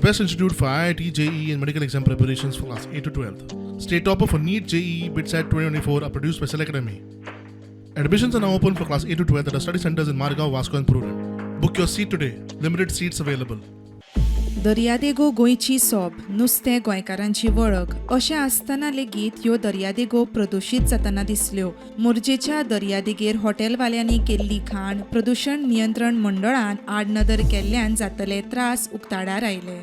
best institute for IIT, JEE, and medical exam preparations for class 8 to 12. State topper for NEET, JEE, BITSAT 2024 are produced by Cell Academy. Admissions are now open for class 8 to 12 at our study centers in Margao, Vasco, and Prudent. Book your seat today. Limited seats available. दर्यादेगो गोंयची सोब, नुस्तें गोंयकारांची वळख अशें आसतना लेगीत ह्यो दर्यादेगो प्रदुशीत जातना दिसल्यो. मोरजेच्या दर्यादेगेर हॉटेलवाल्यांनी केल्ली घाण प्रदुशण नियंत्रण मंडळान आडनदर केल्ल्यान जातले त्रास उक्ताडार आयले.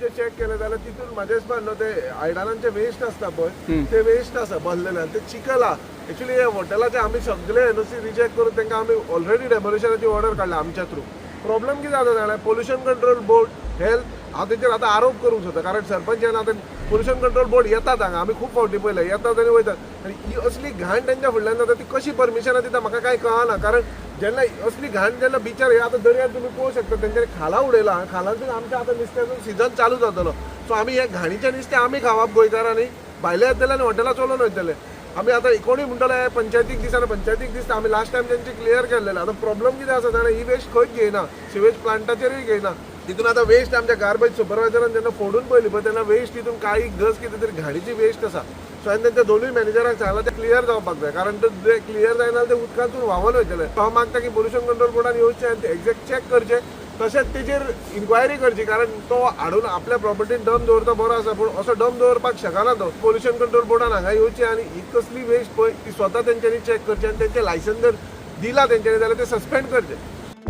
जे चॅक केले जाल्यार तितून म्हाजेच न्हू ते आयदनांचे वेस्ट आसता पळय, ते वेस्ट आसा भरलेले आनी ते चिखल आहा. एक्चुली हे हॉटेलाचे आमी सगळे एनओसी रिजेक्ट करून तांकां आमी ऑलरेडी डेमोलिशनाची ऑर्डर काडल्या आमच्या थ्रू. प्रॉब्लम कितें जाता जाणा, पोल्युशन कंट्रोल बोर्ड, हेल्थ, हांव तेंचेर आतां आरोप करूंक सोदता, कारण सरपंच येना. आतां पोल्युशन कंट्रोल बोर्ड येतात हांगा, आमी खूब फावटी पळयले, येतात आनी वयतात आनी ही असली घाण तेंच्या फुडल्यान जाता, ती कशी परमिशनां दिता म्हाका कांय कळना. कारण जेन्ना असली घाण जेन्ना बिचार हे आतां दर्यार तुमी पळोवंक शकता, तेंच्यांनी खाला उडयला. खालांतून आमच्या आतां नुस्त्याचो सिजन चालू जातलो. सो आमी हे घाणीचें नुस्तें आमी खावप गोंयकारांनी, भायले येतले आनी हॉटेलां चलोवन वयतले. आमी आतां कोणूय म्हणटलो हे पंचायतीक दिसना, पंचायतीक दिसता. आमी लास्ट टायम तेंचे क्लियर केल्लेले. आतां प्रॉब्लम कितें आसा जाणा, ही वेस्ट खंयच घेयना, सिवेज प्लांटाचेरूय घेयना. तितून आतां वेस्ट आमच्या गार्बेज सुपरवायझरान जेन्ना फोडून पळयली पळय, तेन्ना वेस्ट तितून काळी गज कितें तरी घाणीची वेस्ट आसा. सो हांवें तेंच्या दोनूय मॅनेजराक सांगलां, तें क्लियर जावपाक जाय, कारण ते क्लियर जायना जाल्यार तें उदकांतून व्हांवन वयतलें. हांव मागता की पोल्युशन कंट्रोल बोर्डान येवचें आनी ते एग्जॅक्ट चॅक करचें, तशेंच तेजेर इन्क्वायरी करची, कारण तो हाडून आपल्या प्रॉपर्टीन डंप दवरता बरो आसा, पूण असो डंप दवरपाक शकना तो. पोल्युशन कंट्रोल बोर्डान हांगा येवचें आनी ही कसली वेस्ट पळय ती स्वता तेंच्यांनी चॅक करची आनी तेंचें लायसन जर दिलां तेंच्यांनी जाल्यार तें सस्पेंड करचें.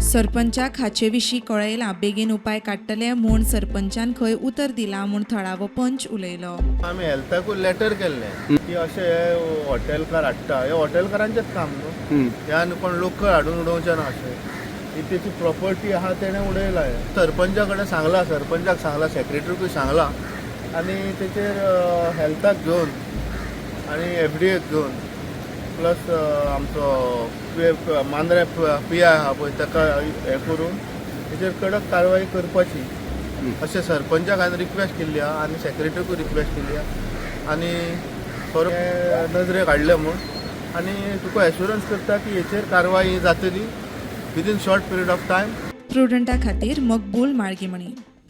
सरपंचाक हाचे विशीं कळयलां, बेगीन उपाय काडटले म्हूण सरपंचान खंय उतर दिलां म्हूण थळावो पंच उलयलो. आमी हेल्थाकूय लेटर केल्लें की अशें हे हॉटेलकार हाडटा, हे हॉटेलकारांचेच काम न्हू हे, आनी कोण लोकल हाडून उडोवचें ना अशें. ही तेची प्रॉपर्टी आहा, तेणें उडयला हें. सरपंचा कडेन सांगलां, सरपंचाक सांगलां, सेक्रेटरीकूय सांगलां आनी तेचेर हेल्थाक घेवन आनी एफडीएक घेवन, प्लस आमचो मांद्रे पी I आहा पळय, ताका हें करून तेचेर कडक कारवाई करपाची अशें सरपंचाक हांवें रिक्वेस्ट केल्ली आहा आनी सेक्रेटरीकूय रिक्वेस्ट केल्ली आहा आनी सगळें नजरेक हाडलें म्हूण आनी तुका एश्युरन्स करता की हेचेर कारवाई जातली within short period of time. प्रुडंटा खातीर मकबूल माळगीमणी.